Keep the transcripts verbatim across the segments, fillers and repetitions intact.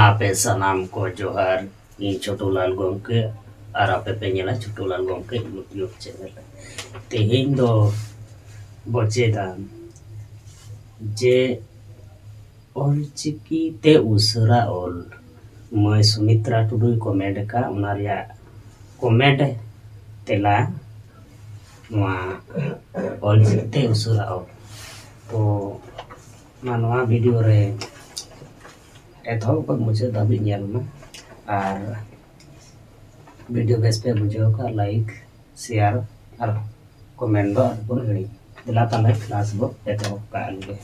ᱟᱯᱮ ᱥᱟᱱᱟᱢ ᱠᱚ ᱡᱚᱦᱟᱨ᱾ ᱤᱧ ᱪᱷᱳᱴᱩ ᱞᱟᱞ ᱜᱚᱢᱠᱮ ᱟᱨ ᱟᱯᱮ ᱯᱮ ᱧᱮᱞᱟ ᱪᱷᱳᱴᱩ ᱞᱟᱞ ᱜᱚᱢᱠᱮ YouTube ᱪᱮᱱᱮᱞ᱾ ᱛᱮᱦᱮᱧ ᱫᱚ ᱵᱚᱪᱮᱫᱟ ᱡᱮ ᱚᱞᱪᱤᱠᱤ ᱛᱮ ᱩᱥᱟᱹᱨᱟ ᱚᱞ᱾ ᱢᱟᱹᱭ ᱥᱩᱢᱤᱛᱨᱟ ᱴᱩᱰᱩᱭ ᱠᱚᱢᱮᱱᱴ ᱟᱠᱟᱫ, ᱚᱱᱟ ᱨᱮᱭᱟᱜ ᱠᱚᱢᱮᱱᱴ ᱛᱮᱞᱟ ᱱᱚᱣᱟ ᱚᱞᱪᱤᱠᱤ ᱛᱮ ᱩᱥᱟᱹᱨᱟ ᱚᱞ᱾ ᱛᱚ ᱚᱱᱟ ᱱᱚᱣᱟ ᱵᱷᱤᱰᱤᱭᱳ ᱨᱮ ᱮᱛᱚᱦᱚᱵ ᱠᱷᱚᱱ ᱢᱩᱪᱟᱹᱫ ᱫᱷᱟᱹᱵᱤᱡ ᱧᱮᱞ ᱢᱮ᱾ ᱟᱨ ᱵᱷᱤᱰᱤᱭᱳ ᱵᱮᱥ ᱯᱮ ᱵᱩᱡᱷᱟᱹᱣ ᱠᱷᱟᱱ ᱞᱟᱭᱤᱠ, ᱥᱮᱭᱟᱨ ᱟᱨ ᱠᱚᱢᱮᱱᱴ ᱫᱚ ᱟᱞᱚᱵᱚᱱ ᱦᱤᱲᱤᱧ᱾ ᱫᱮᱞᱟ ᱛᱟᱦᱞᱮ ᱠᱞᱟᱥ ᱵᱚ ᱮᱛᱚᱦᱚᱵ ᱠᱟᱜ ᱞᱮᱜᱮ᱾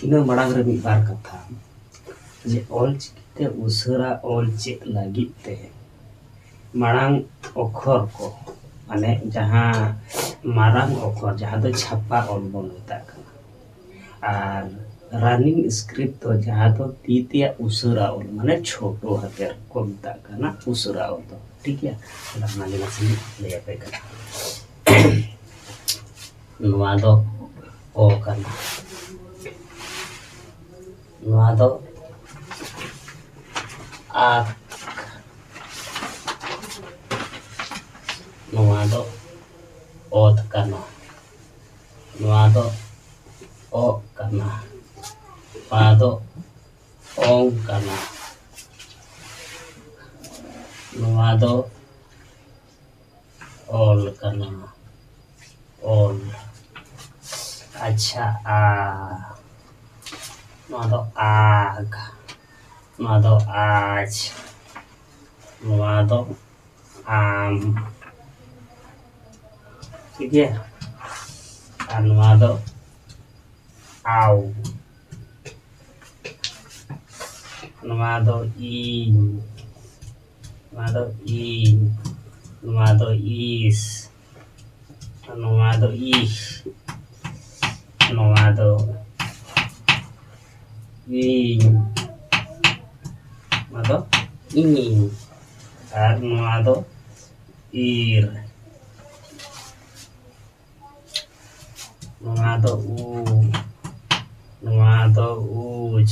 ᱤᱱᱟᱹ ᱢᱟᱲᱟᱝ ᱨᱮ ᱢᱤᱫ ᱵᱟᱨ ᱠᱟᱛᱷᱟ, ᱡᱮ ᱚᱞᱪᱤᱠᱤ ᱛᱮ ᱩᱥᱟᱹᱨᱟ ᱚᱞ ᱪᱮᱫ ᱞᱟᱹᱜᱤᱫ ᱛᱮ ᱢᱟᱲᱟᱝ ᱚᱠᱷᱚᱨ ᱠᱚ, ᱢᱟᱱᱮ ᱡᱟᱦᱟᱸ ᱢᱟᱨᱟᱝ ᱚᱠᱷᱚᱨ, ᱡᱟᱦᱟᱸ ᱫᱚ ᱪᱷᱟᱯᱟ ᱚᱞ ᱵᱚᱱ ᱢᱮᱛᱟᱜ ᱠᱟᱱᱟ, ᱟᱨ ᱨᱟᱱᱤᱝ ᱥᱠᱨᱤᱯᱴ ᱫᱚ ᱡᱟᱦᱟᱸ ᱫᱚ ᱛᱤ ᱛᱮᱭᱟᱜ ᱩᱥᱟᱹᱨᱟ ᱚᱞ, ᱢᱟᱱᱮ ᱪᱷᱳᱴᱳ ᱦᱟᱛᱮᱨ ᱠᱚ ᱢᱮᱛᱟᱜ ᱠᱟᱱᱟ ᱩᱥᱟᱹᱨᱟ ᱚᱞ ᱫᱚ, ᱴᱷᱤᱠ ᱜᱮᱭᱟ? ᱛᱟᱦᱞᱮ ᱚᱱᱟ ᱜᱮ ᱱᱟᱥᱮ ᱞᱟᱹᱭ ᱟᱯᱮ ᱠᱟᱱᱟ᱾ ᱱᱚᱣᱟ ᱫᱚ ᱚ ᱠᱟᱱᱟ, ᱱᱚᱣᱟ ᱫᱚ ᱟᱠ, ᱱᱚᱣᱟ ᱫᱚ ᱚᱛ ᱠᱟᱱᱟ, ᱱᱚᱣᱟ ᱫᱚ ᱚᱜ ᱠᱟᱱᱟ, ᱱᱚᱣᱟ ᱫᱚ ᱚᱝ ᱠᱟᱱᱟ, ᱱᱚᱣᱟ ᱫᱚ ᱚᱞ ᱠᱟᱱᱟ, ᱚᱞ᱾ ᱟᱪᱪᱷᱟ, ᱟ, ᱱᱚᱣᱟ ᱫᱚ ᱟᱜ, ᱱᱚᱣᱟ ᱫᱚ ᱟᱡ, ᱱᱚᱣᱟ ᱫᱚ ᱟᱢ, ᱴᱷᱤᱠ ᱜᱮᱭᱟ? ᱟᱨ ᱱᱚᱣᱟ ᱫᱚ ᱟᱣ, ᱱᱚᱣᱟ ᱫᱚ ᱤᱧ, ᱱᱚᱣᱟ ᱫᱚ ᱤᱧ, ᱱᱚᱣᱟ ᱫᱚ ᱤᱥ, ᱱᱚᱣᱟ ᱫᱚ ᱤᱦ, ᱱᱚᱣᱟ ᱫᱚ ᱤᱧ, ᱱᱚᱣᱟ ᱫᱚ ᱤᱧᱤᱧ, ᱟᱨ ᱱᱚᱣᱟ ᱫᱚ ᱤᱨ, ᱱᱚᱣᱟ ᱫᱚ ᱩ, ᱱᱚᱣᱟ ᱫᱚ ᱩᱡᱽ,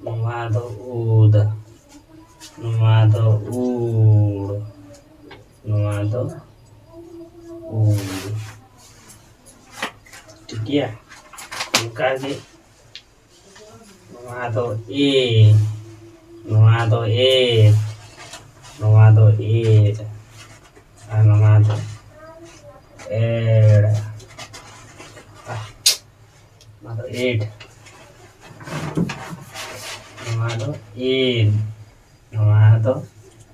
ᱱᱚᱣᱟ ᱫᱚ ᱩᱫ᱾ ᱱᱚᱣᱟ ᱫᱚ ᱩᱲ᱾ ᱱᱚᱣᱟ ᱫᱚ ᱩᱲ᱾ ᱴᱷᱤᱠ ᱜᱮᱭᱟ? ᱚᱱᱠᱟ ᱜᱮ ᱱᱚᱣᱟ ᱫᱚ ᱮ, ᱱᱚᱣᱟ ᱫᱚ ᱮ, ᱱᱚᱣᱟ ᱫᱚ ᱮ, ᱟᱨ ᱱᱚᱣᱟ ᱫᱚ ᱮᱲ᱾ ᱱᱚᱣᱟ ᱫᱚ ᱮᱰ᱾ ᱱᱚᱣᱟ ᱫᱚ ᱮᱱ᱾ ᱱᱚᱣᱟ ᱫᱚ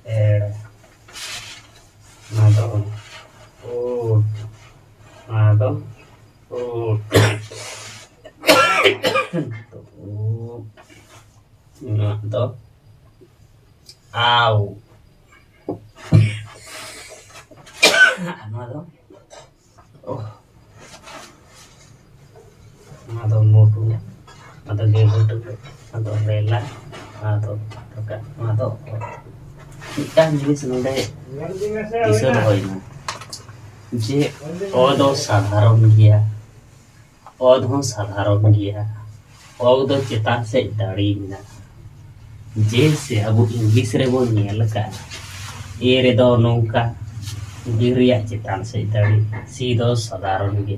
ᱮᱲ᱾ ᱱᱚᱣᱟ ᱫᱚ ᱳᱰ᱾ ᱱᱚᱣᱟ ᱫᱚ ᱳᱰ᱾ ᱱᱚᱣᱟ ᱫᱚ ᱟᱣ᱾ ᱱᱚᱣᱟ ᱫᱚ ᱚᱦ᱾ ᱱᱚᱣᱟ ᱫᱚ ᱢᱩᱴᱩ, ᱱᱚᱣᱟ ᱫᱚ ᱜᱮᱵᱩᱴᱩ, ᱱᱚᱣᱟ ᱫᱚ ᱨᱮᱞᱟ, ᱱᱚᱣᱟ ᱫᱚ ᱴᱚᱠᱟ, ᱱᱚᱣᱟ ᱫᱚ ᱚᱛ᱾ ᱢᱤᱫᱴᱟᱝ ᱡᱤᱱᱤᱥ ᱱᱚᱰᱮ ᱫᱤᱥᱟᱹ ᱫᱚᱦᱚᱭ ᱢᱟ, ᱡᱮ ᱚ ᱫᱚ ᱥᱟᱫᱷᱟᱨᱚᱱ ᱜᱮᱭᱟ, ᱚᱛ ᱦᱚᱸ ᱥᱟᱫᱷᱟᱨᱚᱱ ᱜᱮᱭᱟ, ᱚᱛ ᱫᱚ ᱪᱮᱛᱟᱱ ᱥᱮᱫ ᱫᱟᱲᱮ ᱢᱮᱱᱟᱜᱼᱟ᱾ ᱡᱮᱭᱥᱮ ᱟᱵᱚ ᱤᱝᱞᱤᱥ ᱨᱮᱵᱚᱱ ᱧᱮᱞ ᱟᱠᱟᱫᱼᱟ, ᱮ ᱨᱮᱫᱚ ᱱᱚᱝᱠᱟ, ᱵᱤ ᱨᱮᱭᱟᱜ ᱪᱮᱛᱟᱱ ᱥᱮᱫ ᱫᱟᱲᱮ, ᱥᱤ ᱫᱚ ᱥᱟᱫᱷᱟᱨᱚᱱ ᱜᱮ,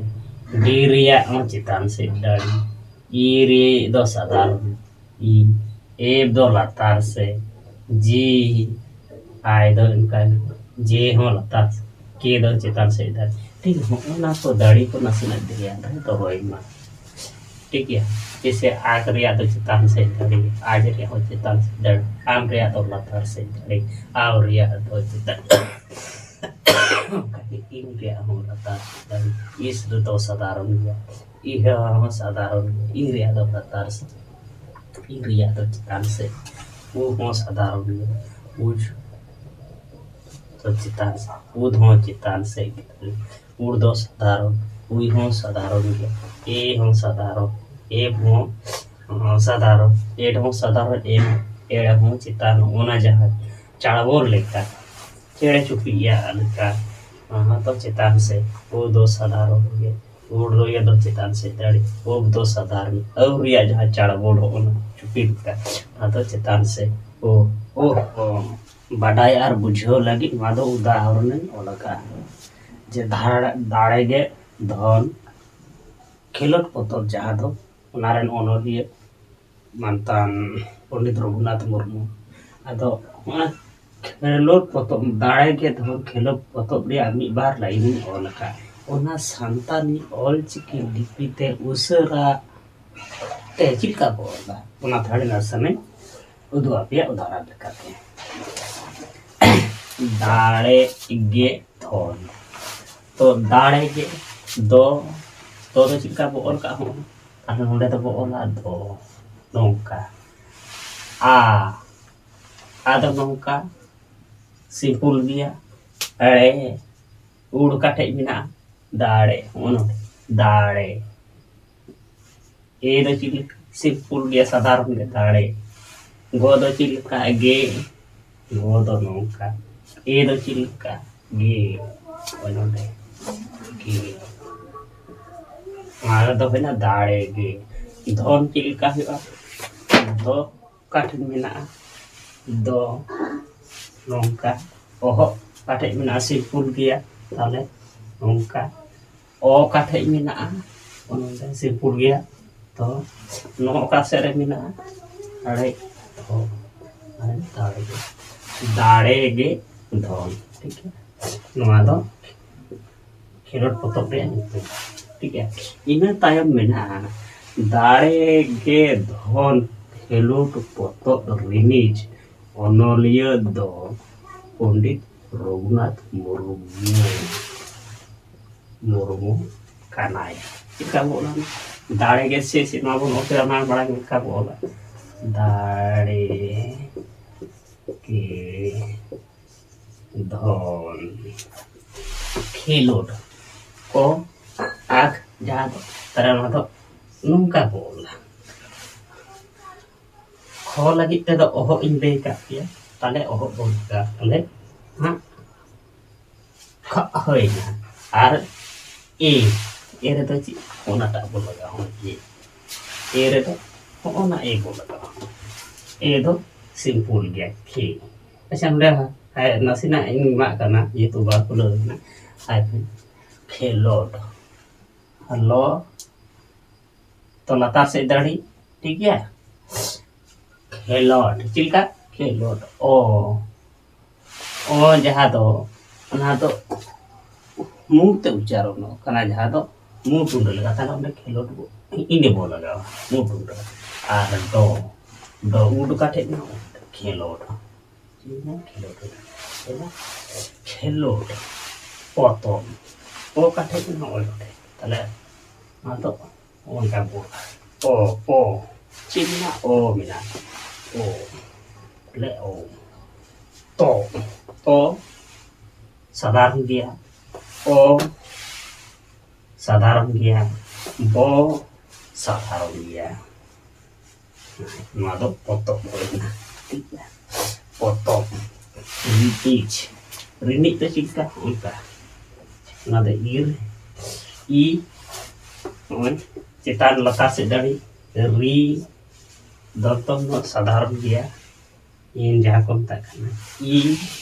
ᱰᱤ ᱨᱮᱭᱟᱜ ᱦᱚᱸ ᱪᱮᱛᱟᱱ ᱥᱮᱫ ᱫᱟᱲᱮ, ᱤ ᱨᱮ ᱫᱚ ᱥᱟᱫᱷᱟᱨᱚᱱ, ᱤ, ᱮᱯᱷ ᱫᱚ ᱞᱟᱛᱟᱨ ᱥᱮᱫ, ᱡᱤ, ᱟᱭ ᱫᱚ ᱚᱱᱠᱟ ᱜᱮ, ᱡᱮ ᱦᱚᱸ ᱞᱟᱛᱟᱨ ᱥᱮᱫ, ᱠᱮ ᱫᱚ ᱪᱮᱛᱟᱱ ᱥᱮᱫ ᱫᱟᱲᱮ᱾ ᱴᱷᱤᱠ, ᱦᱚᱸᱜᱼᱚ ᱱᱟ ᱠᱚ ᱫᱟᱲᱮ ᱠᱚ ᱱᱟᱥᱮᱱᱟᱜ ᱫᱷᱮᱭᱟᱱ ᱨᱮ ᱫᱚᱦᱚᱭ ᱢᱟ᱾ ᱴᱷᱤᱠ ᱜᱮᱭᱟ? ᱡᱮᱭᱥᱮ, ᱟᱠ ᱨᱮᱭᱟᱜ ᱫᱚ ᱪᱮᱛᱟᱱ ᱥᱮᱫ ᱫᱟᱲᱮ, ᱟᱡ ᱨᱮᱭᱟᱜ ᱦᱚᱸ ᱪᱮᱛᱟᱱ ᱥᱮᱫ ᱫᱟᱲᱮ, ᱟᱢ ᱨᱮᱭᱟᱜ ᱫᱚ ᱞᱟᱛᱟᱨ ᱥᱮᱫ ᱫᱟᱲᱮ, ᱟᱣ ᱨᱮᱭᱟᱜ ᱫᱚ ᱪᱮᱛᱟᱱ, ᱚᱱᱠᱟ ᱜᱮ ᱤᱝ ᱨᱮᱭᱟᱜ ᱦᱚᱸ ᱞᱟᱛᱟᱨ ᱥᱮᱫ ᱫᱟᱲᱮ, ᱤᱥ ᱨᱮᱫᱚ ᱥᱟᱫᱷᱟᱨᱚᱱ ᱜᱮᱭᱟ, ᱤᱦ ᱦᱚᱸ ᱥᱟᱫᱷᱟᱨᱚᱱ ᱜᱮᱭᱟ, ᱤ ᱨᱮᱭᱟᱜ ᱫᱚ ᱞᱟᱛᱟᱨ ᱥᱮᱫ, ᱤ ᱨᱮᱭᱟᱜ ᱫᱚ ᱪᱮᱛᱟᱱ ᱥᱮᱫ, ᱩ ᱦᱚᱸ ᱥᱟᱫᱷᱟᱨᱚᱱ ᱜᱮᱭᱟ, ᱩᱡ ᱫᱚ ᱪᱮᱛᱟᱱ ᱥᱮᱫ, ᱩᱫ ᱦᱚᱸ ᱪᱮᱛᱟᱱ ᱥᱮᱫ ᱜᱮ᱾ ᱩᱲ ᱫᱚ ᱥᱟᱫᱷᱟᱨᱚᱱ, ᱩᱭ ᱦᱚᱸ ᱥᱟᱫᱷᱟᱨᱚᱱ ᱜᱮᱭᱟ, ᱮ ᱦᱚᱸ ᱥᱟᱫᱷᱟᱨᱚᱱ, ᱮᱯ ᱦᱚᱸ, ᱦᱚᱸ ᱥᱟᱫᱷᱟᱨᱚᱱ, ᱮᱰ ᱦᱚᱸ ᱥᱟᱫᱷᱟᱨᱚᱱ, ᱮᱢ, ᱮᱲ ᱦᱚᱸ ᱪᱮᱛᱟᱱ, ᱚᱱᱟ ᱡᱟᱦᱟᱸ ᱪᱟᱲᱵᱚᱞ ᱞᱮᱠᱟ ᱪᱮᱬᱮ ᱪᱩᱯᱲᱤᱭᱟᱜ ᱞᱮᱠᱟ, ᱚᱱᱟ ᱫᱚ ᱪᱮᱛᱟᱱ ᱥᱮᱫ, ᱳ ᱫᱚ ᱥᱟᱫᱷᱟᱨᱚᱱ ᱜᱮ, ᱩᱲ ᱨᱚᱭᱟ ᱫᱚ ᱪᱮᱛᱟᱱ ᱥᱮᱫ ᱫᱟᱲᱮ, ᱳᱵ ᱫᱚ ᱥᱟᱫᱷᱟᱨᱚᱱ, ᱟᱹᱣ ᱨᱮᱭᱟᱜ ᱡᱟᱦᱟᱸ ᱪᱟᱲᱵᱚᱞ ᱦᱚᱸ ᱚᱱᱟ ᱪᱩᱯᱤ ᱞᱮᱠᱟ, ᱚᱱᱟ ᱫᱚ ᱪᱮᱛᱟᱱ ᱥᱮᱫ ᱳ, ᱳ, ᱳ᱾ ᱵᱟᱰᱟᱭ ᱟᱨ ᱵᱩᱡᱷᱟᱹᱣ ᱞᱟᱹᱜᱤᱫ ᱱᱚᱣᱟ ᱫᱚ ᱩᱫᱟᱦᱚᱨᱚᱱ ᱤᱧ ᱚᱞ ᱟᱠᱟᱫᱼᱟ, ᱡᱮ ᱫᱟᱲ-, ᱫᱟᱲᱮ ᱜᱮ ᱫᱷᱚᱱ ᱠᱷᱮᱞᱳᱰ ᱯᱚᱛᱚᱵ, ᱡᱟᱦᱟᱸ ᱫᱚ ᱚᱱᱟ ᱨᱮᱱ ᱚᱱᱚᱞᱤᱭᱟᱹ ᱢᱟᱱᱛᱟᱱ ᱯᱚᱱᱰᱤᱛ ᱨᱚᱜᱷᱩᱱᱟᱛᱷ ᱢᱩᱨᱢᱩ᱾ ᱟᱫᱚ ᱚᱱᱟ ᱠᱷᱮᱞᱳᱰ ᱯᱚᱛᱚᱵ, ᱫᱟᱲᱮ ᱜᱮ ᱫᱷᱚᱱ ᱠᱷᱮᱞᱳᱰ ᱯᱚᱛᱚᱵ ᱨᱮᱭᱟᱜ ᱢᱤᱫ ᱵᱟᱨ ᱞᱟᱭᱤᱱ ᱤᱧ ᱚᱞ ᱟᱠᱟᱫᱼᱟ᱾ ᱚᱱᱟ ᱥᱟᱱᱛᱟᱞᱤ ᱚᱞ ᱪᱤᱠᱤ ᱞᱤᱯᱤ ᱛᱮ ᱩᱥᱟᱹᱨᱟ ᱛᱮ ᱪᱮᱫ ᱞᱮᱠᱟ ᱠᱚ ᱚᱞᱟ, ᱚᱱᱟ ᱛᱷᱚᱲᱟ ᱱᱟᱥᱮᱱᱟᱜ ᱩᱫᱩᱜ ᱟᱯᱮᱭᱟ ᱩᱫᱟᱦᱚᱨᱚᱱ ᱞᱮᱠᱟᱛᱮ᱾ ᱫᱟᱲᱮ ᱜᱮ ᱫᱷᱚᱱ᱾ ᱛᱚ ᱫᱟᱲᱮ ᱜᱮ ᱫᱚ, ᱫᱚ ᱫᱚ ᱪᱮᱫ ᱞᱮᱠᱟ ᱵᱚ ᱚᱞ ᱠᱟᱜᱼᱟ? ᱦᱚᱸ, ᱛᱟᱦᱞᱮ ᱱᱚᱰᱮ ᱫᱚᱵᱚ ᱚᱞᱟ ᱫᱚ ᱱᱚᱝᱠᱟ, ᱟ, ᱟ ᱫᱚ ᱱᱚᱝᱠᱟ, ᱥᱤᱢᱯᱩᱞ ᱜᱮᱭᱟ᱾ ᱮᱲᱮ, ᱩᱲ ᱚᱠᱟ ᱴᱷᱮᱡ ᱢᱮᱱᱟᱜᱼᱟ? ᱫᱟᱲᱮ, ᱦᱚᱸᱜᱼᱚ ᱱᱚᱰᱮ ᱫᱟᱲᱮ᱾ ᱮ ᱫᱚ ᱪᱮᱫ ᱞᱮᱠᱟ? ᱥᱤᱢᱯᱩᱞ ᱜᱮᱭᱟ, ᱥᱟᱫᱷᱟᱨᱚᱱ ᱜᱮ, ᱫᱟᱲᱮ᱾ ᱜᱚ ᱫᱚ ᱪᱮᱫ ᱞᱮᱠᱟ? ᱜᱮ᱾ ᱜᱚ ᱫᱚ ᱱᱚᱝᱠᱟ, ᱮ ᱫᱚ ᱪᱮᱫ ᱞᱮᱠᱟ? ᱜᱮ᱾ ᱚᱱᱟ ᱫᱚ ᱜᱮ᱾ ᱚᱱᱟ ᱫᱚ ᱦᱩᱭᱱᱟ ᱫᱟᱲᱮ ᱜᱮ᱾ ᱫᱷᱚᱱ ᱪᱮᱫ ᱞᱮᱠᱟ ᱦᱩᱭᱩᱜᱼᱟ? ᱫᱚ ᱚᱠᱟ ᱴᱷᱮᱱ ᱢᱮᱱᱟᱜᱼᱟ? ᱫᱚ ᱱᱚᱝᱠᱟ᱾ ᱚᱦᱚᱜ ᱚᱠᱟ ᱴᱷᱮᱱ ᱢᱮᱱᱟᱜᱼᱟ? ᱥᱤᱢᱯᱩᱞ ᱜᱮᱭᱟ, ᱛᱟᱦᱞᱮ ᱱᱚᱝᱠᱟ᱾ ᱚ ᱚᱠᱟ ᱴᱷᱮᱡ ᱢᱮᱱᱟᱜᱼᱟ? ᱚᱱᱟ ᱫᱚ ᱥᱤᱢᱯᱩᱞ ᱜᱮᱭᱟ᱾ ᱛᱚ ᱱᱚᱣᱟ ᱚᱠᱟ ᱥᱮᱫ ᱨᱮ ᱢᱮᱱᱟᱜᱼᱟ? ᱫᱟᱲᱮ᱾ ᱛᱚ ᱫᱟᱲᱮ ᱜᱮ, ᱫᱟᱲᱮ ᱜᱮ ᱫᱷᱚᱱ᱾ ᱴᱷᱤᱠ ᱜᱮᱭᱟ, ᱱᱚᱣᱟ ᱫᱚ ᱠᱷᱮᱞᱳᱰ ᱯᱚᱛᱚᱵ ᱨᱮᱭᱟᱜ ᱧᱩᱛᱩᱢ᱾ ᱴᱷᱤᱠ ᱜᱮᱭᱟ, ᱤᱱᱟᱹ ᱛᱟᱭᱚᱢ ᱢᱮᱱᱟᱜᱼᱟ ᱫᱟᱲᱮ ᱜᱮ ᱫᱷᱚᱱ ᱠᱷᱮᱞᱳᱰ ᱯᱚᱛᱚᱵ ᱨᱤᱱᱤᱡ ᱚᱱᱚᱞᱤᱭᱟᱹ ᱫᱚ ᱯᱚᱱᱰᱤᱛ ᱨᱚᱜᱷᱩᱱᱟᱛᱷ ᱢᱩᱨᱢᱩ, ᱢᱩᱨᱢᱩ ᱠᱟᱱᱟᱭ᱾ ᱪᱮᱫ ᱞᱮᱠᱟ ᱵᱚ ᱚᱞᱟ? ᱫᱟᱲᱮ ᱜᱮ ᱥᱮ ᱪᱮᱫ ᱱᱚᱣᱟ ᱵᱚᱱ ᱚᱞ ᱠᱮᱫᱟ, ᱚᱱᱟ ᱢᱟᱲᱟᱝ ᱪᱮᱫ ᱞᱮᱠᱟ ᱵᱚ ᱚᱞᱟ? ᱫᱟᱲᱮ ᱜᱮ ᱫᱷᱚᱱ ᱠᱷᱮᱞᱳᱰ ᱠᱚ ᱟᱠ ᱡᱟᱦᱟᱸ ᱫᱚ ᱛᱟᱨᱟ ᱱᱚᱣᱟ ᱫᱚ ᱱᱚᱝᱠᱟ ᱵᱚ ᱚᱞᱟ᱾ ᱠᱷᱚ ᱞᱟᱹᱜᱤᱫ ᱛᱮᱫᱚ ᱚᱦᱚᱜ ᱤᱧ ᱞᱟᱹᱭ ᱠᱟᱜ ᱯᱮᱭᱟ, ᱛᱟᱦᱞᱮ ᱚᱦᱚᱜ ᱵᱚᱱ ᱞᱟᱹᱭᱟ᱾ ᱛᱟᱦᱞᱮ ᱦᱟᱸᱜ ᱠᱷᱚᱜ ᱦᱩᱭᱱᱟ᱾ ᱟᱨ ᱮ, ᱮ ᱨᱮᱫᱚ ᱪᱮᱫ? ᱚᱱᱟᱴᱟᱜ ᱵᱚ ᱞᱟᱜᱟᱣᱟ, ᱦᱚᱸᱜᱼᱚᱭ ᱮ᱾ ᱮ ᱨᱮᱫᱚ ᱦᱚᱸᱜᱼᱚ ᱱᱟ ᱮ ᱵᱚ ᱞᱟᱜᱟᱣᱟ᱾ ᱮ ᱫᱚ simple ᱜᱮᱭᱟ, ᱠᱷᱮ᱾ ᱟᱪᱪᱷᱟ, ᱱᱚᱰᱮ ᱦᱟᱸᱜ ᱱᱟᱥᱮᱱᱟᱜ ᱤᱧ ᱮᱢᱟᱜ ᱠᱟᱱᱟ, ᱡᱮᱦᱮᱛᱩ ᱵᱟᱝ ᱠᱷᱩᱞᱟᱹᱣ ᱠᱟᱱᱟ᱾ ᱦᱟᱭᱯᱷᱮᱱ, ᱠᱷᱮᱞᱳᱰ᱾ ᱞᱚ ᱛᱚ ᱞᱟᱛᱟᱨ ᱥᱮᱫ ᱫᱟᱲᱮ, ᱴᱷᱤᱠ ᱜᱮᱭᱟ? ᱠᱷᱮᱞᱳᱰ, ᱪᱮᱫ ᱞᱮᱠᱟ? ᱠᱷᱮᱞᱳᱰ᱾ ᱚ, ᱚ ᱡᱟᱦᱟᱸ ᱫᱚ, ᱚᱱᱟ ᱫᱚ ᱢᱩ ᱛᱮ ᱩᱪᱪᱟᱨᱚᱱᱚᱜ ᱠᱟᱱᱟ, ᱡᱟᱦᱟᱸ ᱫᱚ ᱢᱩ ᱴᱩᱰᱟᱹ ᱞᱮᱠᱟ, ᱛᱟᱦᱞᱮ ᱚᱸᱰᱮ ᱠᱷᱮᱞᱳᱰ ᱵᱚ, ᱤᱸᱰᱮ ᱵᱚ ᱞᱟᱜᱟᱣᱟ, ᱢᱩ ᱴᱩᱰᱟᱹ᱾ ᱟᱨ ᱰᱚ, ᱰᱚ ᱩᱰ ᱚᱠᱟ ᱴᱷᱮᱡ ᱢᱮᱱᱟᱜᱼᱟ? ᱠᱷᱮᱞᱳᱰ᱾ ᱪᱮᱫ ᱢᱮᱱᱟᱜᱼᱟ? ᱠᱷᱮᱞᱳᱰ ᱨᱮ᱾ ᱪᱮᱫ ᱢᱮᱱᱟᱜᱼᱟ? ᱠᱷᱮᱞᱳᱰ᱾ ᱯᱚᱛᱚᱵ᱾ ᱯᱚ ᱚᱠᱟ ᱴᱷᱮᱡ ᱢᱮᱱᱟᱜᱼᱟ? ᱱᱚᱜᱼᱚᱭ ᱱᱚᱰᱮ᱾ ᱛᱟᱦᱞᱮ ᱚᱱᱟ ᱫᱚ ᱚᱱᱠᱟ ᱵᱚ, ᱚ, ᱚ᱾ ᱪᱮᱫ ᱢᱮᱱᱟᱜᱼᱟ? ᱚ ᱢᱮᱱᱟᱜᱼᱟ᱾ ᱚ᱾ ᱛᱟᱦᱞᱮ ᱚ᱾ ᱛᱚ, ᱛᱚ ᱥᱟᱫᱷᱟᱨᱚᱱ ᱜᱮᱭᱟ᱾ ᱚ ᱥᱟᱫᱷᱟᱨᱚᱱ ᱜᱮᱭᱟ᱾ ᱵᱚ ᱥᱟᱫᱷᱟᱨᱚᱱ ᱜᱮᱭᱟ᱾ ᱱᱚᱣᱟ ᱫᱚ ᱯᱚᱛᱚᱵ ᱦᱩᱭᱱᱟ᱾ ᱴᱷᱤᱠ ᱜᱮᱭᱟ? ᱯᱚᱛᱚᱵ᱾ ᱨᱤᱱᱤᱡ᱾ ᱨᱤᱱᱤᱡ ᱫᱚ ᱪᱮᱫ ᱞᱮᱠᱟ? ᱚᱱᱠᱟ᱾ ᱚᱱᱟ ᱫᱚ ᱤᱨ, ᱤ, ᱱᱚᱜᱼᱚᱭ ᱪᱮᱛᱟᱱ ᱞᱟᱛᱟᱨ ᱥᱮᱫ ᱫᱟᱲᱮ, ᱨᱤ, ᱫᱚᱱᱛᱚ ᱢ ᱫᱚ ᱥᱟᱫᱷᱟᱨᱚᱱ ᱜᱮᱭᱟ᱾ ᱤᱱ ᱡᱟᱦᱟᱸ ᱠᱚ ᱢᱮᱛᱟᱜ ᱠᱟᱱᱟ, ᱤ,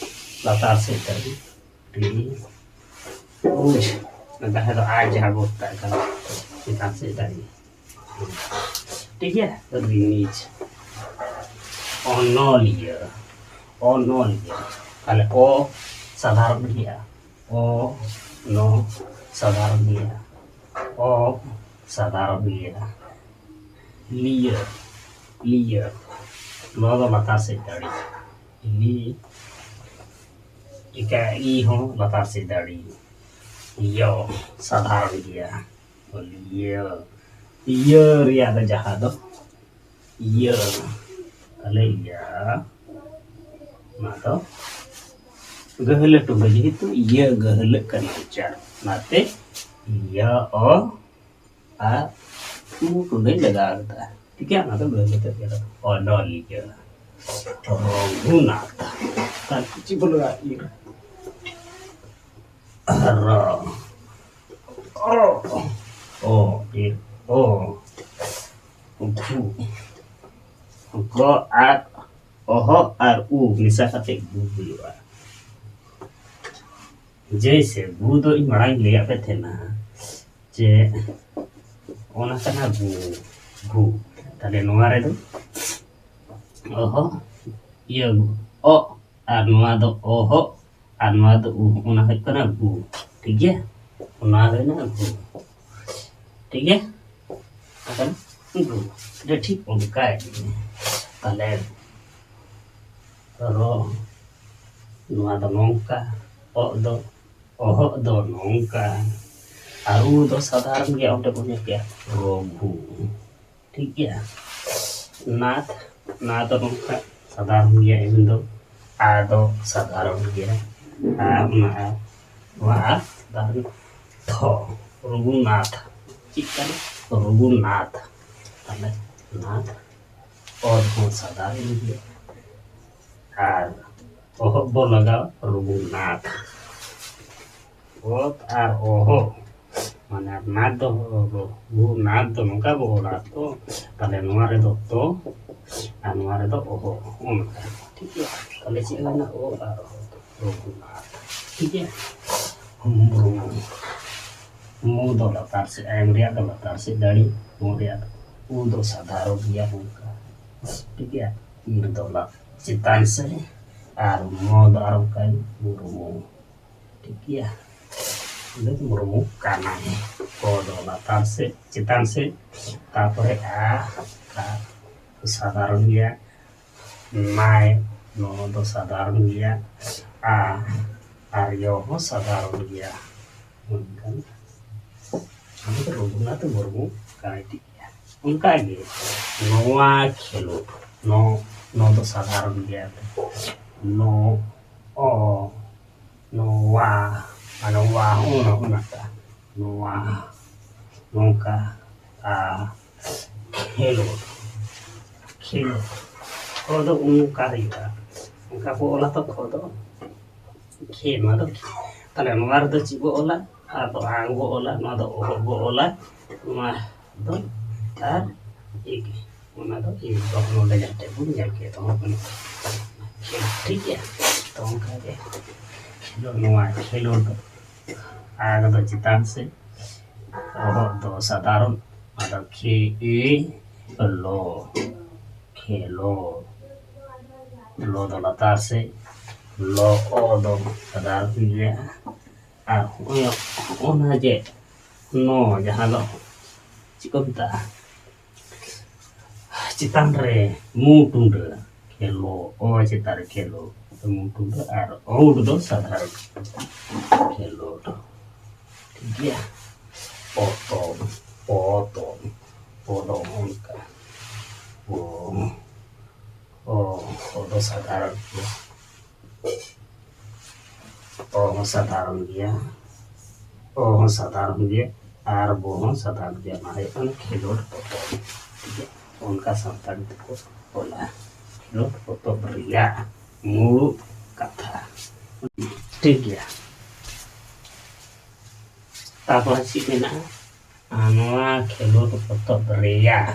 ᱞᱟᱛᱟᱨ ᱥᱮᱫ ᱫᱟᱲᱮ, ᱨᱤ, ᱩᱡ, ᱡᱟᱦᱟᱸ ᱫᱚ ᱟᱡ ᱡᱟᱦᱟᱸ ᱵᱚ ᱢᱮᱛᱟᱜ ᱠᱟᱱᱟ, ᱪᱮᱛᱟᱱ ᱥᱮᱫ ᱫᱟᱲᱮ᱾ ᱴᱷᱤᱠ ᱜᱮᱭᱟ? ᱨᱤᱱᱤᱡ᱾ ᱚᱱᱚᱞᱤᱭᱟᱹ᱾ ᱚᱱᱚᱞᱤᱭᱟᱹ᱾ ᱛᱟᱦᱞᱮ ᱚ ᱥᱟᱫᱷᱟᱨᱚᱱ ᱜᱮᱭᱟ᱾ ᱚ, ᱱᱚ ᱥᱟᱫᱷᱟᱨᱚᱱ ᱜᱮᱭᱟ᱾ ᱚ ᱥᱟᱫᱷᱟᱨᱚᱱ ᱜᱮᱭᱟ᱾ ᱞᱤᱭᱟᱹ, ᱞᱤᱭᱟᱹ᱾ ᱱᱚᱣᱟ ᱫᱚ ᱞᱟᱛᱟᱨ ᱥᱮᱫ ᱫᱟᱲᱮ᱾ ᱞᱤ, ᱤᱠᱟ ᱤ ᱦᱚᱸ ᱞᱟᱛᱟᱨ ᱥᱮᱫ ᱫᱟᱲᱮ᱾ ᱭᱚ ᱥᱟᱫᱷᱟᱨᱚᱱ ᱜᱮᱭᱟ᱾ ᱤᱭᱟᱹ, ᱤᱭᱟᱹ ᱨᱮᱭᱟᱜ ᱫᱚ ᱡᱟᱦᱟᱸ ᱫᱚ ᱤᱭᱟᱹ, ᱛᱟᱦᱞᱮ ᱤᱭᱟᱹ, ᱚᱱᱟ ᱫᱚ ᱜᱟᱹᱦᱞᱟᱹ ᱴᱩᱰᱟᱹ, ᱡᱮᱦᱮᱛᱩ ᱤᱭᱟᱹ ᱜᱟᱹᱦᱞᱟᱹᱜ ᱠᱟᱱᱟ ᱩᱪᱪᱟᱨ, ᱚᱱᱟᱛᱮ ᱤᱭᱟᱹ ᱚ ᱟᱨ ᱩ ᱴᱩᱰᱟᱹᱧ ᱞᱟᱜᱟᱣ ᱠᱮᱫᱟ᱾ ᱴᱷᱤᱠ ᱜᱮᱭᱟ, ᱚᱱᱟ ᱫᱚ ᱜᱟᱹᱦᱞᱟᱹ ᱛᱮ ᱜᱮ ᱚᱱᱚᱞᱤᱭᱟᱹ ᱨᱚᱜᱷᱩᱱᱟᱛᱷ᱾ ᱛᱟᱦᱞᱮ ᱪᱮᱫ ᱵᱚ ᱞᱟᱜᱟᱣ ᱤᱭᱟᱹ ᱨᱮ? ᱨᱚ, ᱨᱚ᱾ ᱚ, ᱮ, ᱚ, ᱜᱷᱩ᱾ ᱜᱚ ᱟᱨ ᱚᱦᱚ ᱟᱨ ᱩ ᱢᱮᱥᱟ ᱠᱟᱛᱮ ᱜᱩ ᱦᱩᱭᱩᱜᱼᱟ᱾ ᱡᱮᱭᱥᱮ, ᱜᱩ ᱫᱚ ᱤᱧ ᱢᱟᱲᱟᱝ ᱤᱧ ᱞᱟᱹᱭᱟᱫ ᱯᱮ ᱛᱟᱦᱮᱱᱟ ᱡᱮ ᱚᱱᱟ ᱠᱟᱱᱟ ᱜᱩ, ᱜᱩ᱾ ᱛᱟᱦᱞᱮ ᱱᱚᱣᱟ ᱨᱮᱫᱚ ᱚᱦᱚ, ᱤᱭᱟᱹ, ᱚ, ᱟᱨ ᱱᱚᱣᱟ ᱫᱚ ᱚᱦᱚ, ᱟᱨ ᱱᱚᱣᱟ ᱫᱚ ᱩ, ᱚᱱᱟ ᱦᱩᱭᱩᱜ ᱠᱟᱱᱟ ᱜᱩ, ᱴᱷᱤᱠ ᱜᱮᱭᱟ? ᱚᱱᱟ ᱦᱩᱭᱱᱟ ᱜᱩ, ᱴᱷᱤᱠ ᱜᱮᱭᱟ? ᱚᱱᱟ ᱠᱟᱱᱟ ᱜᱩ᱾ ᱴᱷᱤᱠ ᱚᱱᱠᱟ ᱜᱮ᱾ ᱛᱟᱦᱞᱮ ᱨᱚ, ᱱᱚᱣᱟ ᱫᱚ ᱱᱚᱝᱠᱟ, ᱚᱜ ᱫᱚ, ᱚᱦᱚᱜ ᱫᱚ ᱱᱚᱝᱠᱟ, ᱟᱨ ᱩ ᱫᱚ ᱥᱟᱫᱷᱟᱨᱚᱱ ᱜᱮᱭᱟ, ᱚᱸᱰᱮ ᱵᱚᱱ ᱧᱮᱞ ᱠᱮᱜᱼᱟ, ᱨᱚᱜᱷᱩ᱾ ᱴᱷᱤᱠ ᱜᱮᱭᱟ? ᱱᱟᱛ, ᱱᱟ ᱫᱚ ᱱᱚᱝᱠᱟ, ᱥᱟᱫᱷᱟᱨᱚᱱ ᱜᱮᱭᱟ, ᱮᱢ ᱫᱚ, ᱟ ᱫᱚ ᱥᱟᱫᱷᱟᱨᱚᱱ ᱜᱮᱭᱟ, ᱟᱨ ᱚᱱᱟ ᱟ, ᱱᱚᱣᱟ ᱟ ᱥᱟᱫᱷᱟᱨᱚᱱ, ᱛᱷᱚ, ᱨᱚᱜᱷᱩᱱᱟᱛᱷ᱾ ᱪᱮᱫ ᱠᱟᱱᱟ? ᱨᱚᱜᱷᱩᱱᱟᱛᱷ᱾ ᱛᱟᱦᱞᱮ ᱱᱟᱛᱷ, ᱚ ᱦᱚᱸ ᱥᱟᱫᱷᱟᱨᱚᱱ ᱜᱮᱭᱟ᱾ ᱟᱨ ᱚᱦᱚᱜ ᱵᱚ ᱞᱟᱜᱟᱣ ᱨᱚᱜᱷᱩᱱᱟᱛᱷ᱾ ᱚᱛ ᱟᱨ ᱚᱦᱚᱜ, ᱢᱟᱱᱮ ᱱᱟᱛᱷ ᱫᱚ, ᱨᱚᱜᱷᱩᱱᱟᱛᱷ ᱫᱚ ᱱᱚᱝᱠᱟ ᱵᱚ ᱚᱞᱟ ᱛᱚ, ᱛᱟᱦᱞᱮ ᱱᱚᱣᱟ ᱨᱮᱫᱚ ᱛᱚ, ᱟᱨ ᱱᱚᱣᱟ ᱨᱮᱫᱚ ᱚᱦᱚᱜ, ᱚᱱᱠᱟ, ᱴᱷᱤᱠ ᱜᱮᱭᱟ? ᱛᱟᱦᱞᱮ ᱪᱮᱫ ᱦᱩᱭᱱᱟ? ᱚ ᱟᱨ ᱚᱦᱚᱜ, ᱨᱚᱜᱷᱩᱱᱟᱛᱷ, ᱴᱷᱤᱠ ᱜᱮᱭᱟ? ᱢᱩᱨᱢᱩ, ᱢᱩ ᱫᱚ ᱞᱟᱛᱟᱨ ᱥᱮᱫ, ᱟᱭᱚᱢ ᱨᱮᱭᱟᱜ ᱫᱚ ᱞᱟᱛᱟᱨ ᱥᱮᱫ ᱫᱟᱲᱮ, ᱢᱩ ᱨᱮᱭᱟᱜ ᱫᱚ, ᱩ ᱫᱚ ᱥᱟᱫᱷᱟᱨᱚᱱ ᱜᱮᱭᱟ ᱚᱱᱠᱟ, ᱴᱷᱤᱠ ᱜᱮᱭᱟ? ᱤᱨ ᱫᱚ ᱞᱟ-, ᱪᱮᱛᱟᱱ ᱥᱮᱫ, ᱟᱨ ᱢᱚ ᱫᱚ ᱟᱨ ᱚᱱᱠᱟ ᱜᱮ ᱢᱩᱨᱢᱩ᱾ ᱴᱷᱤᱠ ᱜᱮᱭᱟ, ᱩᱱᱤ ᱫᱚ ᱢᱩᱨᱢᱩ ᱠᱟᱱᱟᱭ᱾ ᱠᱚ ᱫᱚ ᱞᱟᱛᱟᱨ ᱥᱮᱫ, ᱪᱮᱛᱟᱱ ᱥᱮᱫ, ᱛᱟᱨᱯᱚᱨᱮ ᱟ, ᱟ, ᱥᱟᱫᱷᱟᱨᱚᱱ ᱜᱮᱭᱟ᱾ ᱱᱟᱭ, ᱱᱚ ᱫᱚ ᱥᱟᱫᱷᱟᱨᱚᱱ ᱜᱮᱭᱟ᱾ ᱟ, ᱟᱨ ᱭᱚ ᱦᱚᱸ ᱥᱟᱫᱷᱟᱨᱚᱱ ᱜᱮᱭᱟ᱾ ᱢᱮᱱᱠᱷᱟᱱ ᱟᱵᱚ ᱫᱚ ᱨᱚᱜᱷᱩᱱᱟᱛᱷ ᱢᱩᱨᱢᱩ ᱠᱟᱱᱟᱭ, ᱴᱷᱤᱠ ᱜᱮᱭᱟ᱾ ᱚᱱᱠᱟᱜᱮ ᱱᱚᱣᱟ ᱠᱷᱮᱞᱳᱰ, ᱱᱚ, ᱱᱚ ᱫᱚ ᱥᱟᱫᱷᱟᱨᱚᱱ ᱜᱮᱭᱟ᱾ ᱱᱚ, ᱚ, ᱱᱚᱣᱟ, ᱢᱟᱱᱮ ᱣᱟ, ᱚᱱᱟ, ᱚᱱᱟᱴᱟᱜ, ᱱᱚᱣᱟ, ᱱᱚᱝᱠᱟ, ᱟ, ᱠᱷᱮᱞᱳᱰ, ᱠᱷᱮᱞᱳᱰ, ᱠᱷᱚ ᱫᱚ ᱚᱱᱠᱟ ᱦᱩᱭᱩᱜᱼᱟ, ᱚᱱᱠᱟ ᱵᱚ ᱚᱞᱟ ᱛᱚ, ᱠᱷᱚ ᱫᱚ, ᱠᱷᱮ, ᱱᱚᱣᱟ ᱫᱚ ᱠᱷᱮ᱾ ᱛᱟᱦᱞᱮ ᱱᱚᱣᱟ ᱨᱮᱫᱚ ᱪᱮᱫ ᱵᱚ ᱚᱞᱟ? ᱟ ᱫᱚ ᱟ ᱵᱚ ᱚᱞᱟ, ᱱᱚᱣᱟ ᱫᱚ ᱚᱦᱚ ᱵᱚ ᱚᱞᱟ, ᱱᱚᱣᱟ ᱫᱚ ᱟᱨ ᱤ ᱜᱮ᱾ ᱚᱱᱟ ᱫᱚ ᱤ ᱫᱚ ᱱᱚᱰᱮ ᱡᱟᱦᱟᱸ ᱴᱷᱮᱡ ᱵᱚᱱ ᱧᱮᱞ ᱠᱮᱫ ᱛᱟᱵᱚᱱ ᱠᱟᱱᱟ᱾ ᱴᱷᱤᱠ ᱜᱮᱭᱟ᱾ ᱛᱚ ᱚᱱᱠᱟ ᱜᱮ ᱠᱷᱮᱞᱳᱰ, ᱱᱚᱣᱟ ᱠᱷᱮᱞᱳᱰ ᱟᱜ ᱫᱚ ᱪᱮᱛᱟᱱ ᱥᱮᱫ, ᱚᱦᱚᱜ ᱫᱚ ᱥᱟᱫᱷᱟᱨᱚᱱ, ᱟᱫᱚ ᱠᱷᱮ ᱮ ᱞᱚ, ᱠᱷᱮᱞᱳ, ᱞᱚ ᱫᱚ ᱞᱟᱛᱟᱨ ᱥᱮᱫ, ᱞᱚ ᱚ ᱫᱚ ᱥᱟᱫᱷᱟᱨᱚᱱ ᱜᱮᱭᱟ᱾ ᱟᱨ ᱦᱚᱸᱜᱼᱚᱭ ᱦᱚᱸᱜᱼᱚ ᱱᱟ ᱡᱮ ᱱᱚ ᱡᱟᱦᱟᱸ ᱫᱚ ᱪᱮᱫ ᱠᱚ ᱢᱮᱛᱟᱜᱼᱟ? ᱪᱮᱛᱟᱱ ᱨᱮ ᱢᱩ ᱴᱩᱰᱟᱹ, ᱠᱷᱮᱞᱳ, ᱚ ᱪᱮᱛᱟᱱ ᱨᱮ ᱠᱷᱮᱞᱳ, ᱢᱩ ᱴᱩᱰᱟᱹ ᱟᱨ ᱚ ᱫᱚ ᱥᱟᱫᱷᱟᱨᱚᱱ ᱠᱷᱮᱞᱳᱰ᱾ ᱴᱷᱤᱠ ᱜᱮᱭᱟ? ᱯᱚᱛᱚᱵ, ᱯᱚᱛᱚᱵ, ᱯᱚᱛᱚᱵ ᱚᱱᱠᱟ᱾ ᱚ, ᱚ, ᱚ ᱫᱚ ᱥᱟᱫᱷᱟᱨᱚᱱ ᱜᱮᱭᱟ᱾ ᱚ ᱦᱚᱸ ᱥᱟᱫᱷᱟᱨᱚᱱ ᱜᱮᱭᱟ, ᱚ ᱦᱚᱸ ᱥᱟᱫᱷᱟᱨᱚᱱ ᱜᱮᱭᱟ, ᱟᱨ ᱵᱚ ᱦᱚᱸ ᱥᱟᱫᱷᱟᱨᱚᱱ ᱜᱮᱭᱟ᱾ ᱚᱱᱟ ᱦᱩᱭᱩᱜ ᱠᱟᱱᱟ ᱠᱷᱮᱞᱳᱰ ᱯᱚᱛᱚᱵ᱾ ᱴᱷᱤᱠ ᱜᱮᱭᱟ? ᱚᱱᱠᱟ ᱥᱟᱱᱛᱟᱲᱤ ᱛᱮᱠᱚ ᱚᱞᱟ᱾ ᱠᱷᱮᱞᱳᱰ ᱯᱚᱛᱚᱵ ᱨᱮᱭᱟᱜ ᱢᱩᱬᱩᱫ ᱠᱟᱛᱷᱟ᱾ ᱴᱷᱤᱠ ᱜᱮᱭᱟ᱾ ᱛᱟᱨᱯᱚᱨᱮ ᱪᱮᱫ ᱢᱮᱱᱟᱜᱼᱟ? ᱟᱨ ᱱᱚᱣᱟ ᱠᱷᱮᱞᱳᱰ ᱯᱚᱛᱚᱵ ᱨᱮᱭᱟᱜ,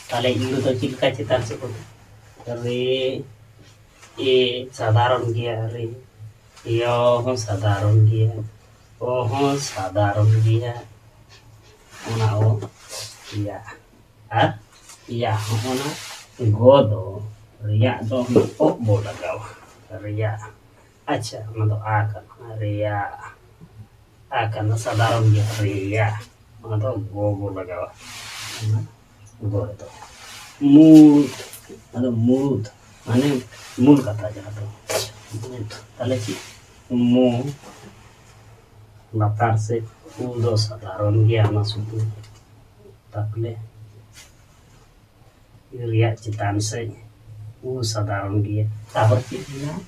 ᱛᱟᱦᱞᱮ ᱤᱭᱟᱹ ᱫᱚ ᱪᱮᱫ ᱞᱮᱠᱟ ᱪᱮᱛᱟᱱ ᱥᱮᱫ ᱠᱚ, ᱨᱮ, ᱮ ᱥᱟᱫᱷᱟᱨᱚᱱ ᱜᱮᱭᱟ, ᱨᱮ, ᱭᱚ ᱦᱚᱸ ᱥᱟᱫᱷᱟᱨᱚᱱ ᱜᱮᱭᱟ, ᱚ ᱦᱚᱸ ᱥᱟᱫᱷᱟᱨᱚᱱ ᱜᱮᱭᱟ, ᱚᱱᱟ ᱚ, ᱭᱟ, ᱟᱨ ᱭᱟ ᱦᱚᱸ ᱚᱱᱟ ᱜᱚ ᱫᱚ, ᱨᱮᱭᱟᱜ ᱫᱚ ᱚᱱᱟ ᱚᱜ ᱵᱚ ᱞᱟᱜᱟᱣᱟ, ᱨᱮᱭᱟᱜ᱾ ᱟᱪᱪᱷᱟ, ᱚᱱᱟ ᱫᱚ ᱟ ᱠᱟᱱᱟ, ᱨᱮᱭᱟᱜ᱾ ᱟ ᱠᱟᱱᱟ, ᱥᱟᱫᱷᱟᱨᱚᱱ ᱜᱮ ᱨᱮᱭᱟᱜ᱾ ᱚᱱᱟ ᱫᱚ ᱜᱚ ᱵᱚ ᱞᱟᱜᱟᱣᱟ᱾ ᱚᱱᱟ ᱜᱚ ᱨᱮᱫᱚ ᱢᱩᱬᱩᱫ, ᱟᱫᱚ ᱢᱩᱬᱩᱫ ᱢᱟᱱᱮ ᱢᱩᱞ ᱠᱟᱛᱷᱟ ᱡᱟᱦᱟᱸ ᱫᱚ ᱢᱩᱬᱩᱫ᱾ ᱛᱟᱦᱞᱮ ᱪᱮᱫ? ᱢᱩ ᱞᱟᱛᱟᱨ ᱥᱮᱫ, ᱩ ᱫᱚ ᱥᱟᱫᱷᱟᱨᱚᱱ ᱜᱮᱭᱟ, ᱚᱱᱟ ᱥᱩᱫᱷᱩ᱾ ᱛᱟᱦᱞᱮ ᱨᱮᱭᱟᱜ ᱪᱮᱛᱟᱱ ᱥᱮᱫ ᱩ ᱥᱟᱫᱷᱟᱨᱚᱱ ᱜᱮᱭᱟ᱾ ᱛᱟᱨᱯᱚᱨ ᱪᱮᱫ ᱢᱮᱱᱟᱜᱼᱟ?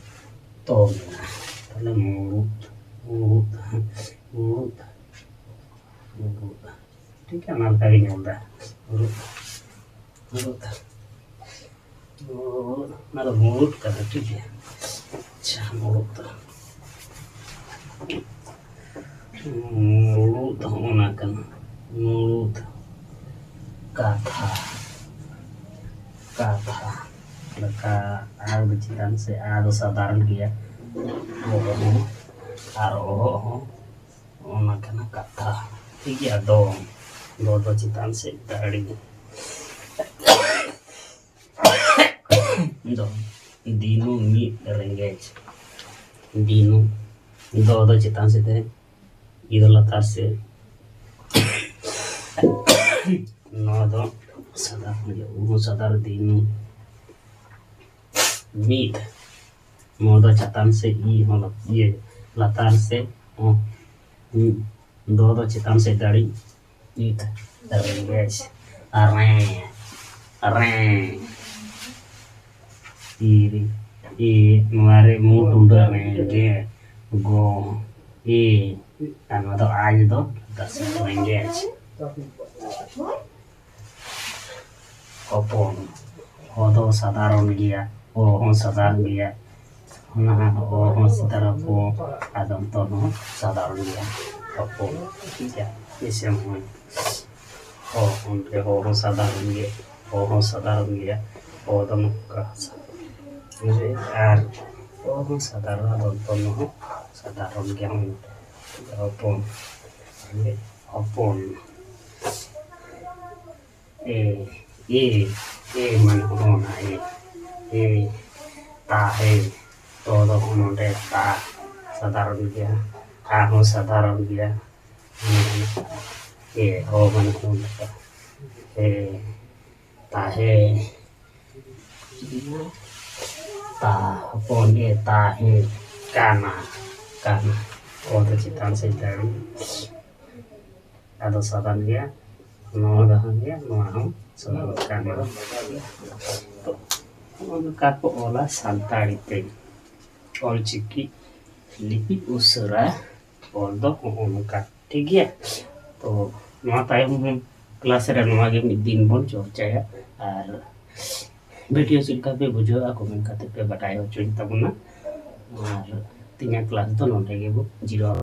ᱛᱚ ᱢᱮᱱᱟᱜᱼᱟ᱾ ᱛᱟᱦᱞᱮ ᱢᱩᱬᱩᱫ, ᱢᱩᱬᱩᱫ, ᱢᱩᱬᱩᱫ, ᱢᱩᱬᱩᱫ᱾ ᱴᱷᱤᱠ ᱜᱮᱭᱟ, ᱚᱱᱟ ᱞᱮᱠᱟ ᱜᱤᱧ ᱚᱞ ᱮᱫᱟ᱾ ᱢᱩᱬᱩᱫ, ᱢᱩᱬᱩᱫ, ᱢᱩᱬᱩᱫ, ᱚᱱᱟ ᱫᱚ ᱢᱩᱬᱩᱫ ᱠᱟᱱᱟ, ᱴᱷᱤᱠ ᱜᱮᱭᱟ᱾ ᱟᱪᱪᱷᱟ, ᱢᱩᱬᱩᱫ ᱫᱚ, ᱢᱩᱬᱩᱫ ᱫᱚ ᱦᱚᱸᱜᱼᱚ ᱱᱟ ᱠᱟᱱᱟ᱾ ᱢᱩᱬᱩᱫ ᱠᱟᱛᱷᱟ, ᱠᱟᱛᱷᱟ ᱞᱮᱠᱟ ᱟ ᱫᱚ ᱪᱮᱛᱟᱱ ᱥᱮ, ᱟ ᱫᱚ ᱥᱟᱫᱷᱟᱨᱚᱱ ᱜᱮᱭᱟ, ᱚ ᱦᱚᱸ ᱟᱨ ᱚᱦᱚᱜ ᱦᱚᱸ, ᱚᱱᱟ ᱠᱟᱱᱟ ᱠᱟᱛᱷᱟ᱾ ᱴᱷᱤᱠ ᱜᱮᱭᱟ, ᱫᱚ, ᱫᱚ ᱫᱚ ᱪᱮᱛᱟᱱ ᱥᱮ ᱫᱟᱲᱮ᱾ ᱫᱚ, ᱫᱤᱱᱩ ᱢᱤᱫ ᱨᱮᱸᱜᱮᱡ, ᱫᱤᱱᱩ, ᱫᱚ ᱫᱚ ᱪᱮᱛᱟᱱ ᱥᱮᱫ ᱛᱮ, ᱤ ᱫᱚ ᱞᱟᱛᱟᱨ ᱥᱮᱫ᱾ ᱱᱚᱣᱟ ᱫᱚ ᱥᱟᱫᱷᱟᱨᱚᱱ ᱜᱮ, ᱩᱦᱩ ᱥᱟᱫᱷᱟᱨᱚᱱ ᱫᱤᱱᱩ ᱢᱤᱫ᱾ ᱱᱚᱣᱟ ᱫᱚ ᱪᱮᱛᱟᱱ ᱥᱮᱫ, ᱤ ᱦᱚᱸ ᱞᱟ-, ᱤᱭᱟᱹ, ᱞᱟᱛᱟᱨ ᱥᱮᱫ, ᱚ, ᱢᱤᱫ᱾ ᱫᱚ ᱫᱚ ᱪᱮᱛᱟᱱ ᱥᱮᱫ ᱫᱟᱲᱮ, ᱢᱤᱫ᱾ ᱨᱮᱸᱜᱮᱡ, ᱨᱮ, ᱨᱮ᱾ ᱤ ᱨᱮ, ᱤ, ᱱᱚᱣᱟ ᱨᱮ ᱢᱩ ᱴᱩᱰᱟᱹ ᱨᱮᱸᱜᱮ, ᱜᱚ, ᱤ, ᱟᱨ ᱱᱚᱣᱟ ᱫᱚ ᱟᱡ ᱫᱚ ᱫᱟᱥᱮ ᱨᱮᱸᱜᱮᱡ᱾ ᱦᱚᱯᱚᱱ, ᱦᱚ ᱫᱚ ᱥᱟᱫᱷᱟᱨᱚᱱ ᱜᱮᱭᱟ, ᱚ ᱦᱚᱸ ᱥᱟᱫᱷᱟᱨᱚᱱ ᱜᱮᱭᱟ, ᱚᱱᱟ ᱦᱚᱸ ᱚ ᱦᱚᱸ ᱥᱟᱫᱷᱟᱨᱚᱱ, ᱚ ᱟᱫᱚ ᱛᱚ ᱦᱚᱸ ᱥᱟᱫᱷᱟᱨᱚᱱ ᱜᱮᱭᱟ, ᱦᱚᱯᱚᱱ, ᱴᱷᱤᱠ ᱜᱮᱭᱟ, ᱤᱥᱮᱢ ᱦᱚᱸ᱾ ᱦᱚ ᱚᱸᱰᱮ ᱦᱚ ᱦᱚᱸ ᱥᱟᱫᱷᱟᱨᱚᱱ ᱜᱮᱭᱟ, ᱚ ᱦᱚᱸ ᱥᱟᱫᱷᱟᱨᱚᱱ ᱜᱮᱭᱟ, ᱚ ᱫᱚ ᱱᱚᱝᱠᱟ ᱥᱟᱫᱷᱟᱨᱚᱱ ᱜᱮ, ᱟᱨ ᱚ ᱦᱚᱸ ᱥᱟᱫᱷᱟᱨᱚᱱ, ᱟᱫᱚ ᱛᱚ ᱦᱚᱸ ᱥᱟᱫᱷᱟᱨᱚᱱ ᱜᱮᱭᱟ, ᱦᱚᱯᱚᱱ, ᱦᱚᱯᱚᱱ᱾ ᱮ, ᱮ, ᱮ ᱢᱟᱱᱮ ᱚᱱᱟ ᱮ, ᱮ, ᱛᱟᱦᱮ, ᱛᱚ ᱫᱚ ᱱᱚᱰᱮ ᱛᱟ, ᱥᱟᱫᱷᱟᱨᱚᱱ ᱜᱮᱭᱟ, ᱟ ᱦᱚᱸ ᱥᱟᱫᱷᱟᱨᱚᱱ ᱜᱮᱭᱟ, ᱮ, ᱚ ᱢᱟᱱᱮ ᱚᱱᱟ ᱮ, ᱛᱟᱦᱮ, ᱛᱟ, ᱦᱚᱯᱚᱱ ᱮ, ᱛᱟᱦᱮ, ᱠᱟᱱᱟ, ᱠᱟᱱᱟ, ᱚ ᱫᱚ ᱪᱮᱛᱟᱱ ᱥᱮᱫ ᱫᱟᱲᱮ, ᱟᱫᱚ ᱥᱟᱫᱷᱟᱨᱚᱱ ᱜᱮᱭᱟ, ᱱᱚᱣᱟ ᱫᱚ ᱦᱟᱸᱜ ᱜᱮᱭᱟ, ᱱᱚᱣᱟ ᱦᱚᱸ ᱥᱟᱫᱷᱟᱨᱚᱱ ᱠᱟᱱ ᱜᱮᱭᱟ᱾ ᱛᱚ, ᱱᱚᱜᱼᱚ ᱱᱚᱝᱠᱟ ᱠᱚ ᱚᱞᱟ ᱥᱟᱱᱛᱟᱲᱤ ᱛᱮ, ᱚᱞᱪᱤᱠᱤ ᱞᱤᱯᱤ ᱩᱥᱟᱹᱨᱟ ᱚᱞ ᱫᱚ ᱱᱚᱜᱼᱚ ᱱᱚᱝᱠᱟ, ᱴᱷᱤᱠ ᱜᱮᱭᱟ᱾ ᱛᱚ, ᱱᱚᱣᱟ ᱛᱟᱭᱚᱢ ᱠᱞᱟᱥ ᱨᱮ ᱱᱚᱣᱟ ᱜᱮ ᱢᱤᱫ ᱫᱤᱱ ᱵᱚᱱ ᱪᱚᱨᱪᱟᱭᱟ, ᱟᱨ ᱵᱷᱤᱰᱤᱭᱳ ᱪᱮᱫ ᱞᱮᱠᱟ ᱯᱮ ᱵᱩᱡᱷᱟᱹᱣᱟ, ᱠᱚᱢᱮᱱᱴ ᱠᱟᱛᱮ ᱯᱮ ᱵᱟᱰᱟᱭ ᱦᱚᱪᱚᱧ ᱛᱟᱵᱚᱱᱟ᱾ ᱟᱨ ᱛᱮᱦᱮᱧᱟᱜ ᱠᱞᱟᱥ ᱫᱚ ᱱᱚᱰᱮ ᱜᱮᱵᱚ ᱡᱤᱨᱟᱹᱣ᱾